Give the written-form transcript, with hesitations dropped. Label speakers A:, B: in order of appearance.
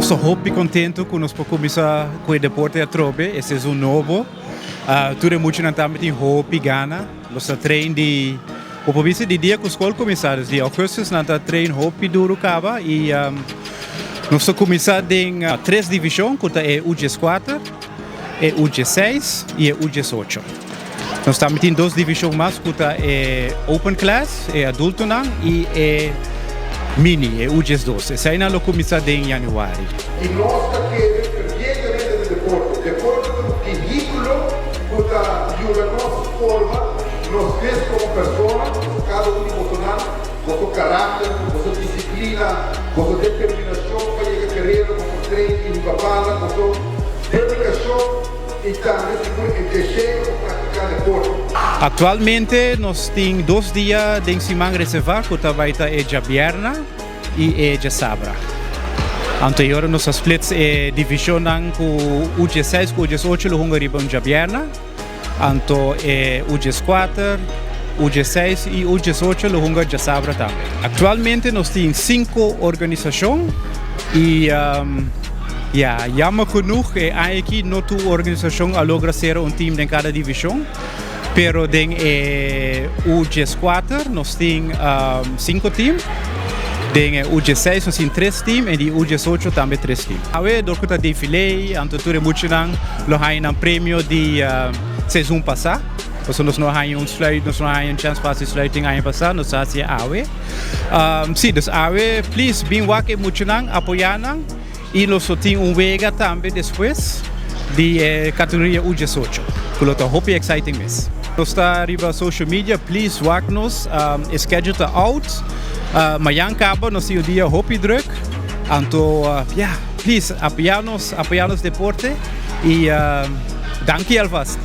A: Nos ta hopi contento cu nos por cuminsa cu e deporte atrobe, e seizoen nobo. Tur e muchanan tambe tin hopi gana. Nos ta train di, bo por bisa di dia cu scol cuminsa, dus di augustus nan ta train hopi duro caba y nos ta cuminsa den tres division cu ta e U14, e U16 y e U18. Nos tambe tin dos division mas cu ta e Open Class, e adultonan, y e Mini, e U12. Eseinan lo cuminsa den januari.
B: Y nos ta kere fervientemente den deporte. Deporte ta un vehiculo cu ta yuda nos forma nos mes como persona, cada un di bosonan, boso carácter, boso disciplina, boso determinacion pa yega tereno, boso train y hunga bala, boso dedicacion y tambe sigur e deseo pa practica deporte.
A: Actualmente nos tin dos dia den siman reserva cu ta bay ta e djabierna y e djasabra. Anto e ora nos a splits e divisionnan cu U16 cu U18 lo hunga riba un djabierna. Anto e U14, U16 y U18 lo hunga djasabra tambe. Actualmente nos tin cinco organisacion y ya, jammer genoeg e aña aki no tur organisacion a logra cera un team den cada division. Pero den e U14 nos tin cinco team, den e U16 nos tin tres team y di U18 tambe tres team. Awe dor cu ta defile, anto tur e muchanan lo haya nan premio di seizoen pasa, pasobra nos no haya un sluit, nos no haya un chance pa haci sluiting aña pasa, nos ta haci awe. Si, dus awe please bin wak e muchanan, apoya nan. Y nos lo tin un wega tambe despues di e categoria U18 cu lo ta hopi exciting mes. Nos ta riba social media, please wak nos, e schedule ta out, mayan caba nos tin un dia hopi druk, anto ya, please apoya nos, apoya nos deporte y danki alvast.